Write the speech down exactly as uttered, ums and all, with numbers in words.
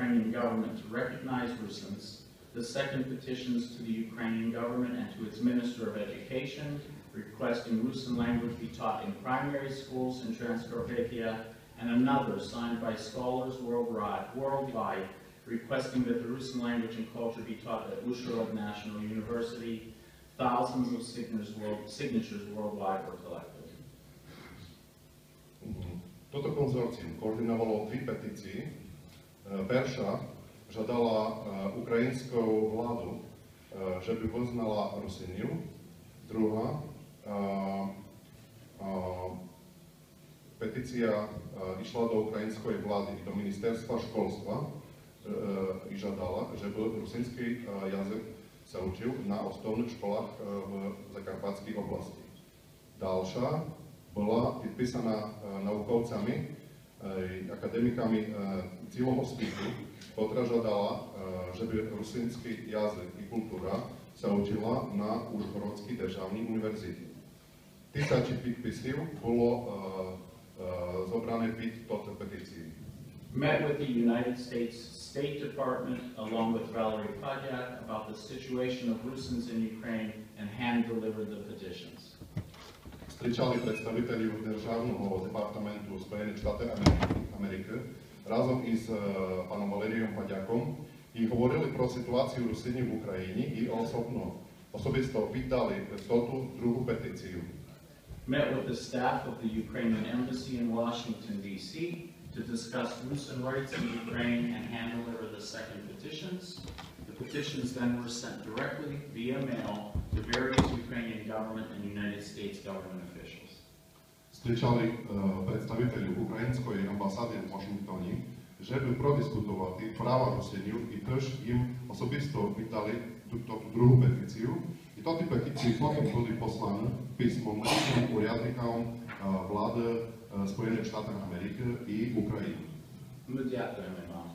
Ukrainian government to recognize Rusins. The second petitions to the Ukrainian government and to its Minister of Education, requesting Rusin language be taught in primary schools in Transcarpathia, and another signed by scholars worldwide, worldwide, requesting that the Rusin language and culture be taught at Uzhhorod National University. Thousands of signatures, world, signatures worldwide were collected. Toto конзорціюм координовало дві петиції. Е, Перша жадала е, українську владу, е, же би визнала Русинів. Друга е, е, петиція е, йшла до української влади і до Міністерства школства е, і жадала, же би русинський е, язык ся учив на основных школах е, в Закарпатській області. Дальша была підписана е, науковцями е, і академіками е, цілого світу, котра жадала, е, же би русинськый язык і култура ся учила на Ужгородській державній універзіті. Тисячі підписів было е, е, зобране під тоту петицію. Met with the United States State Department along with Valerie Padyuk about the situation of Rusins in Ukraine and hand delivered the petitions. Зустрічали представителів Державного департаменту Сполученых Штатів Америки, Америки разом із е, паном Валерієм Падяком і говорили про ситуацію Русинів в Україні і особно, особисто піддали тоту другу петицію. Met with the staff of the Ukrainian embassy in Washington, D C, to discuss Rusin rights in Ukraine and hand deliver the second petitions. The petitions then were sent directly via mail to various Ukrainian government and United States government officials. Зустрічали е, представителів української амбасади в Вашингтоні, же би продискутовати права Русинів і тыж їм особисто віддали ту, ту, ту другу петицію. І тоті петиції потім были послані письмом всім урядникам е, влади е, Сполученых Штатів Америки і України. Ми дякуємо вам.